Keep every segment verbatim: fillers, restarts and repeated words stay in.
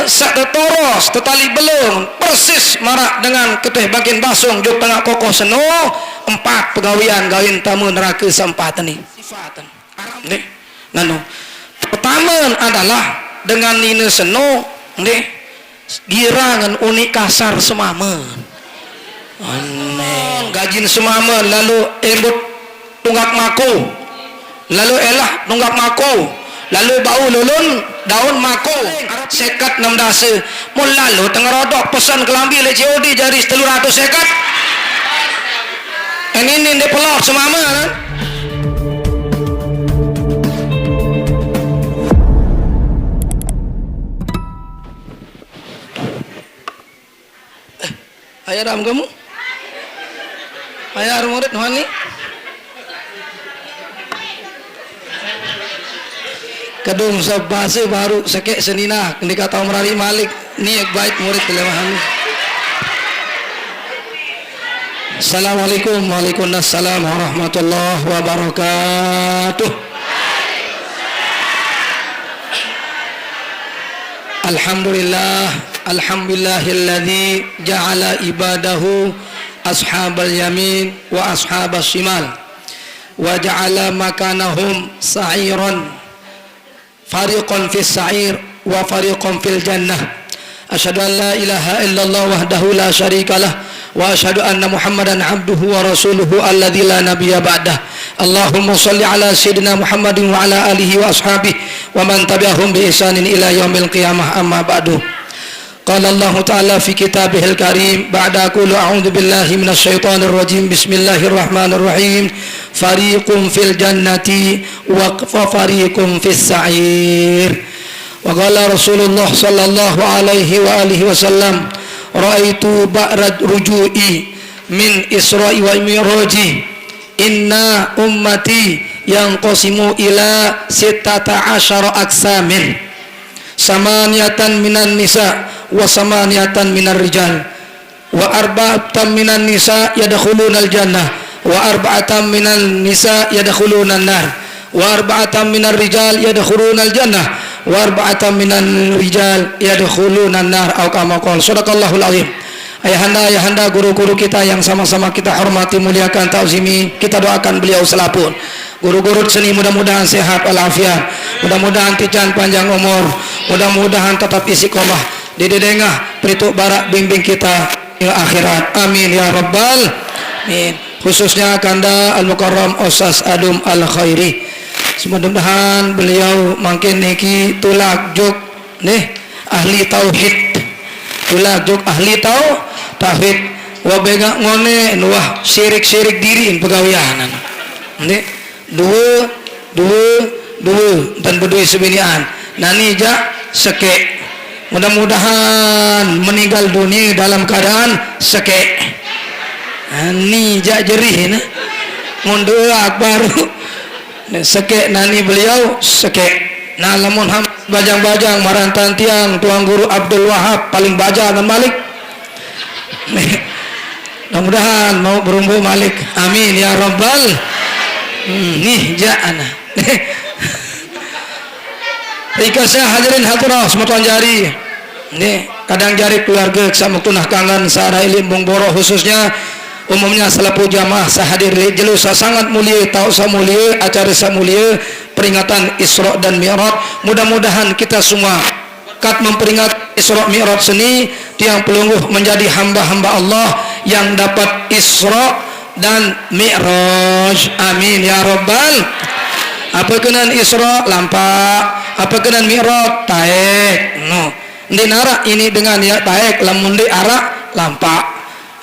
Saq tetoros, tetali belung, persis maraq dengan keteh bangkin basung jok tengaq kokoh seno, empat pegawean gawein tame nerake saq empat ni. Sifaten. Nggih. Nganu. Pertame adalah dengan nine seno, nggih, girangen unik kasar semamen. Aneh. Gajin semamen, lalu embut tunggak mako, lalu elah tunggak mako, lalu bau lulun daun mako. Seket enam dase. Mun lalu tengerodok pesen kelambi leq C O D jari telu ratus seket. Enini ndeq pelok semamen. Hai Aram kamu? Hai Aram murid Nuhani? Kedung sebase baru sekeq senina, ndeq tao merariq malik, niat bait murid leman. Assalamualaikum. Waalaikumsalam warahmatullahi wabarakatuh. Alhamdulillah, alhamdulillahilladzi ja'ala ibadahu ashabal yamin wa ashabas shimal, wa ja'ala makanahum sa'iran, fariqan fis sa'ir wa fariqan fil jannah. Asyhadu an la ilaha illallah wahdahu la syarikalah, wa asyhadu anna Muhammadan abduhu wa rasuluhu alladzi la nabiyya ba'dah. Allahumma shalli ala sayyidina Muhammadin wa ala alihi wa ashabihi wa man tabi'ahum bi ihsanin ila yaumil qiyamah, amma ba'du. Qala Allahu ta'ala fi kitabihil karim, ba'da aqulu a'udzu billahi minasy syaithanir rajim. Bismillahirrahmanirrahim. Fariqun fil jannati wa, wa fariqun fis sa'ir. Wa qala Rasulullah sallallahu alaihi wa alihi wasallam, "Ra'aitu ba'da ruju'i min Isra'i wa Mi'raji, inna ummati yanqasimu ila sittata asyara aqsamin. Samaniyatan minan nisa wa samaniyatan minar rijal." Wa arba'atan minan nisa yadkhulunal jannah, wa arba'atan minan nisa yadkhulunan nar, wa arba'atan minar rijal yadkhulunal jannah, wa arba'atan minan rijal yadkhulunan nar, au kama qol. Sadaqallahul azim. Ayahanda, ayahanda, guru-guru kita yang sama-sama kita hormati, muliakan, takzimi, kita doakan beliau selapuq. Guru-guru seni mudah-mudahan sehat walafiat. Mudah-mudahan tican panjang umur. Mudah-mudahan tetap istiqomah. Di dedengah, perituq barak bimbing kita ke akhirat. Amin ya rabbal amin. Khususnya kanda Al-Mukarram Ustaz Adum Al-Khairi. Mudah-mudahan beliau mangkin niki tulak juk nih ahli tauhid. Tulak juk ahli tau tauhid. Wa bengaq ngone nuah syirik-syirik diriin pegawean. Nih. Due, due, due, dan bedue sebinian. Nani jaq sekeq. Mudah-mudahan meninggal dunia dalam keadaan sekeq. Nani jaq jerih ne. Mun due baru sekeq nani beliau sekeq. Nah, lamun ham bajang-bajang marantan tiang Tuan Guru Abdul Wahab paling baja ngan malik. Mudah-mudahan mau berumbu malik. Amin ya rabbal. Hmm, nih jaq ana. Rikasa hadirin hadirah semeton jari. Nih, kadang jari keluarge saq mektunah kangen sara ilimbung boroh khususnya umumnya selapuq jamaah saq hadir leq jelo saq sangat mulie, taoq saq mulie, acare saq mulie, peringatan Isra dan Mi'raj. Mudah-mudahan kita semua kat memperingati Isra Mi'raj seni, tiang pelungguh menjadi hamba-hamba Allah yang dapat Isra dan Mi'raj. Amin ya rabbal. Ape kenan Isra? Lampaq. Ape kenan Mi'raj? Taek. No. Ndeq naraq ini dengan ya taek, lamun ndeq araq lampaq.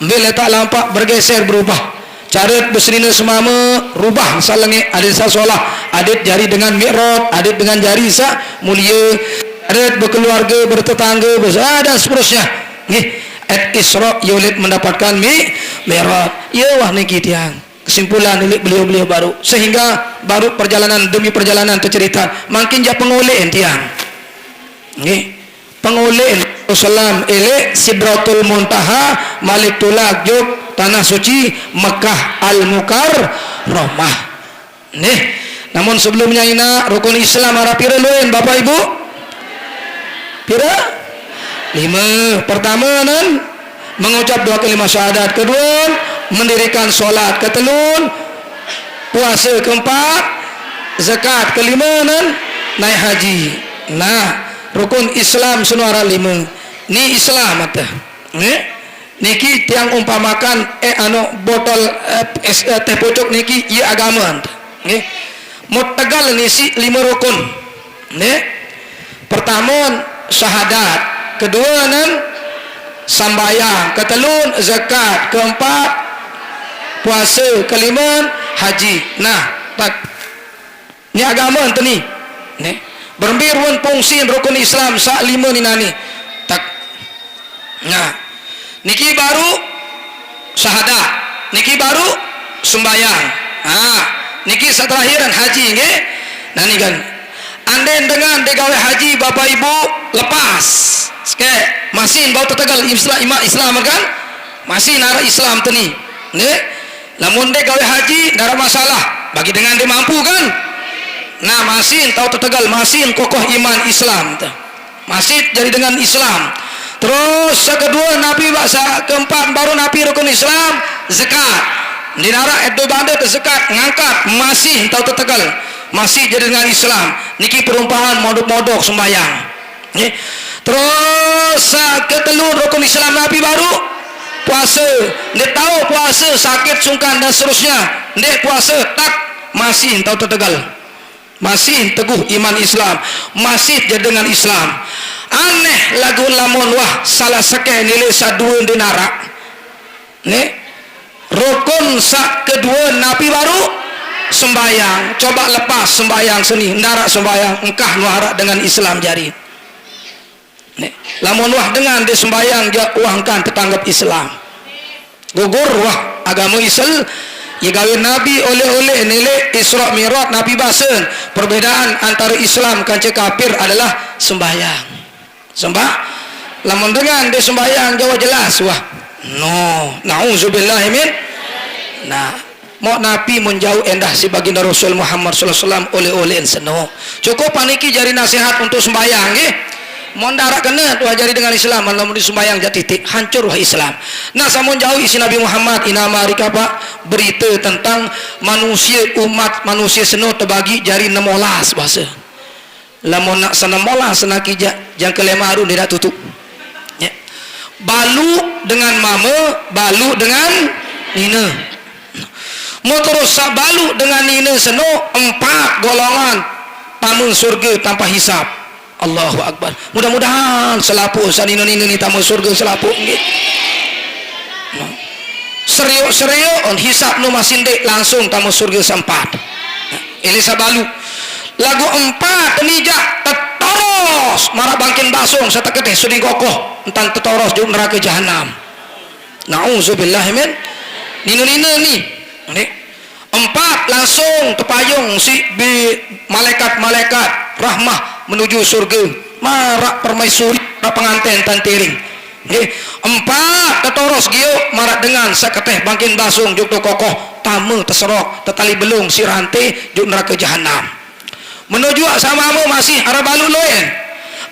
Mbe letak lampaq? Bergeser, berubah. Caret besenine semame, rubah saq lengeq, adet saq solah, adet jari dengan mi'raj, adet dengan jari saq mulie, caret bekeluarge, bertetangge, bes-, ah, dan seterusnya. Nggih, et Isra ye uleq mendapatkan mi-, mi'raj. Ye wah niki tiang. Kesimpulan uleq beliau-beliau baru. Sehingga baru perjalanan demi perjalanan tecerita. Mangkin jaq pengoleqn tiang. Nggih. Pengoleqn Rasulullah eleq Sidratul Muntaha, malik tulak juk tanah suci Mekah Al-Mukarramah. Nih, namun sebelumnya ina rukun Islam araq pire lueqn, Bapak Ibu? Pire? Lima. Pertama nan mengucap dua kalimat syahadat. Kedua, mendirikan solat. Ketelun, puasa. Keempat, zakat. Kelima nan naik haji. Nah, rukun Islam seno arak lima. Ni Islam ateh. Nggih. Niki tiang umpamakan, eh, anu, botol, eh, es, eh, teh pucuk niki, ieu agama. Nggih. Mun tegal nisi lima rukun. Nggih. Pertama, syahadat. Kedua, nan sambayang. Ketelun, zakat. Keempat, puasa. Kelima, haji. Nah, tak. Ni agama ente ni. Ni. Berembe ruen pungsin rukun Islam sak lima ni nani. Tak. Nah. Niki baru syahadat. Niki baru sembayang. Ha. Niki sak terakhiran haji nggih. Nah ni kan. Ande dengan dek gawe haji Bapak Ibu lepas. Seke, masih bau tetegal Islam, iman Islam kan? Masih nara Islam teni. Nggih. Lamun dek gawe haji, nara masalah. Bagi dengan dek mampu kan? Nah, masih tau tetegal, masih kokoh iman Islam teh. Masih jadi dengan Islam. Terus sekedua napi ba-, sa-, keempat baru napi rukun Islam, zakat. Di nara edo bande teh zakat, ngangkat, masih tau tetegal. Masih jadi dengan Islam. Niki perumpamaan modok-modok sembayang. Nggih. Terus, ah, ketelun rukun Islam napi baru? Puasa. Ndeq tau puasa, sakit, sungkan, dan seterusnya. Ndeq puasa, tak masih tau tetegal. Masih teguh iman Islam. Masih jadi dengan Islam. Aneh lagu lamun wah salah seke nilai sadue di narak. Nih, rukun sak kedua napi baru? Sembayang. Coba lepas sembayang seni, ndarak sembayang, engkah nuarak dengan Islam jari. Nih, lamun wah dengan di sembayang, ja-, wah engkah tetanggap Islam. Gugur wah agama Islam, ya gawe Nabi oleh-oleh nilai Isra Mi'raj Nabi basen. Perbedaan antara Islam kanca kafir adalah sembayang. Sembah-, lamun dengan dia sembahyang jauh jelas, wah. No, nauzubillah min. Nah, mau napi mun jauh endah si baginda Rasul Muhammad sallallahu alaihi wasallam oleh-oleh seno. Cukup paniki jari nasihat untuk sembahyang, nggih. Mun darak kena tuah jari dengan Islam, lamun di sembahyang jat titik, hancur wah Islam. Nah, samun jauh isi Nabi Muhammad, inama rika, Pak, berita tentang manusia, umat manusia seno terbagi jari enam belas bahasa. Lamun nak senam bola senaki ja-, jang kelemaru dia nak tutup. Ya. Balu dengan mama, balu dengan nina. Mau terus sak balu dengan nina seno empat golongan tamu surga tanpa hisab. Allahu Akbar. Mudah-mudahan selapuq sanina nina ni tamu surga selapuq nggih. Seriuk-seriuk on hisab nu masih ndeq langsung tamu surga sempat. Ini sabalu. Lagu empat nijak tetoros maraq bangkin basung sateketeh suding kokoh entan tetoros juk neraka jahanam. Nauzubillah min. Nina-nina ni. Nggih. Empat langsung tepayung si bi malaikat-malaikat rahmah menuju surga. Maraq permaisuri, maraq penganten tan tiring. Nggih. Empat tetoros giuk maraq dengan seketeh bangkin basung juk tu kokoh tame teserok tetali belung si rante juk neraka jahanam. Menuju sama masih arah balu loen.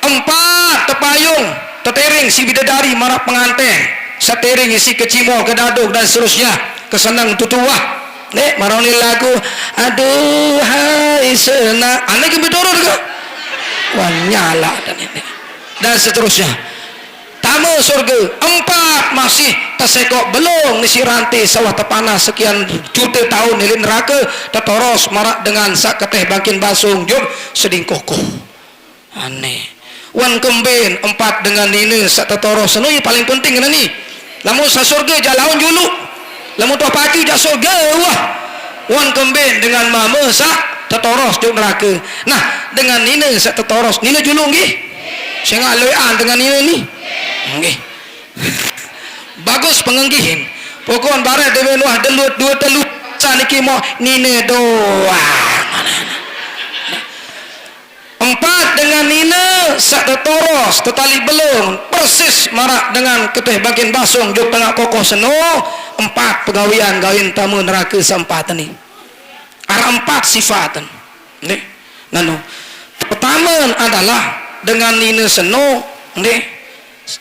Empat tepayung tetiring si bidadari maraq penganten. Setiring isi kecimol kedaduk dan seterusnya. Kesenang tutuwah. Nek maroni lagu, "Aduhai senang." Ane ke beturun ke? Wah, nyala dan ini. Dan seterusnya. Tame surga, empat masih tesekok belung ngisi rantai sawah tepanas sekian juta tahun ilit neraka, tetoros maraq dengan sak keteh bangkin basung juk sedingkokoh. Aneh. Wan kemben empat dengan nine sak tetoros seno ye paling penting kena ni. Lamun sa surga jalaun julu. Lamun tuah pacu jak surga, wah. Wan kemben dengan mama sak tetoros juk neraka. Nah, dengan nine sak tetoros, nine julu nggih. Sengak loean dengan nine ni. Nggih. Bagus pengenggihin. Pokon barat dewe nuah delut dua telu saniki mo nine doang. Empat dengan nine sak tetoros tetali belung persis maraq dengan keteh bangkin basung juk tengaq kokoh seno. Empat pegawean gawean tame neraka sempat ni. Araq empat sifat. Nggih. Nano. Pertama adalah dengan nine seno, nggih.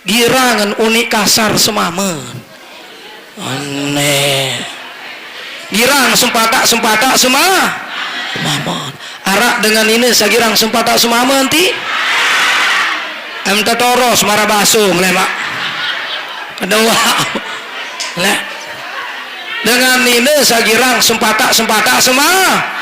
Girang ngan unik kasar semamen. Aneh. Girang sempatak-sempatak sema-, semamen. Arak dengan nine sagirang sempatak semamen ti. Em tetoros mara baso melemak. Kedua. Leh. Dengan nine sagirang sempatak-sempatak sema-,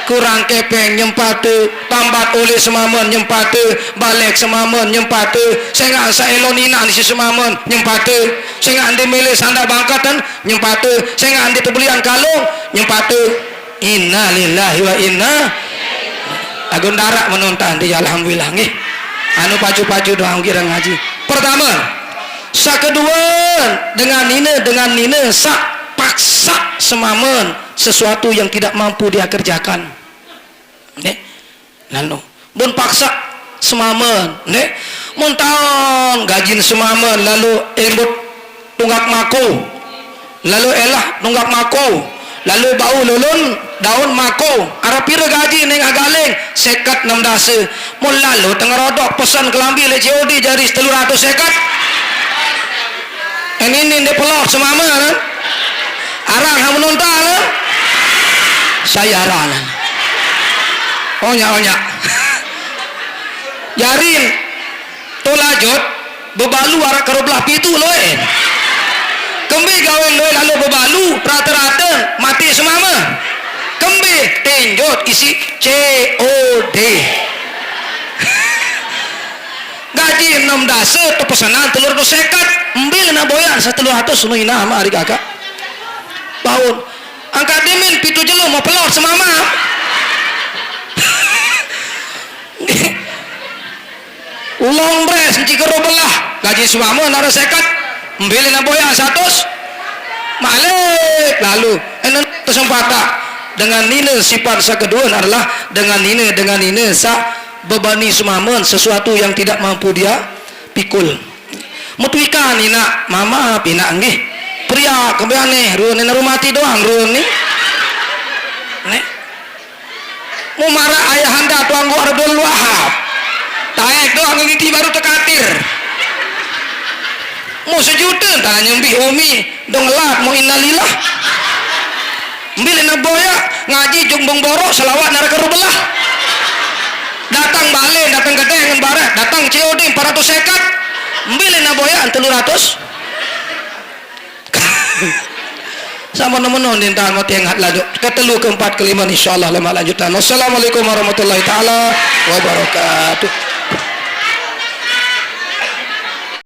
kurang kepeng nyempate, tambat oleh semamen nyempate, balek semamen nyempate, sengak saelon inak ni si semamen nyempate, sengak ende mele sandak bangkatan nyempate, sengak ende tebelian kalung nyempate. Innalillahi wa inna. Agun darak menonton ti, alhamdulillah nggih. Anu paju-paju doang kira ngaji. Pertama, sakedua, dengan nine, dengan nine sak paksa semamen sesuatu yang tidak mampu dia kerjakan. Nggih. Lalu, mun paksa semamen, nggih. Mun taon gajin semamen lalu embut tunggak mako, lalu elah tunggak mako, lalu bau lulun daun mako. Arep pire gaji ning Agaling? Seket enem dasa. Mun lalu tengah rodok pesen kelambi le C O D jari telu ratus seket. Ini nih dia pelor semama kan? Arang kamu nonton kan? Saya arang. Onya onya. Jarin tolajot bebalu arak karo belah pitu loe. Kembe gawe loe lalu bebalu rata-rata mati semama. Kembe tenjot isi C O D. Gaji enam dasa tepesenan telur ratus seket. Embil nak boyan satelur ratus nu ina ama ari kakak. Baun. Angkat dimin pitu jelo mau pelor semama. Ulong bres, enci kero belah. Gaji semama nara seket. Embil nak boyan satus. Malik. Lalu, enen kesempatan. Dengan nina sifat sakeduan adalah dengan nina, dengan nina sa bebani semamen sesuatu yang tidak mampu dia pikul. Metuikan ina, mama pina nggih. Pria kembiane, ruan ina rumati doang ruan ni. Nek. Mu marah ayahanda Tuangku Abdul Wahab. Taek doang ngiti baru tekatir. Mu sejuta tanah nyembih umi dong lat mu innalillah. Mbil ina boya ngaji jumbung borok selawat nara kerubelah. Datang balik, datang gedeng barat, datang C O D empat ratus sekat. Mbil ina boya telu ratus. Sama nemenon dintaan mati yang hat lanjut. Ketelu, keempat, kelima, insyaallah lemak lanjutan. Wassalamualaikum warahmatullahi taala wabarakatuh.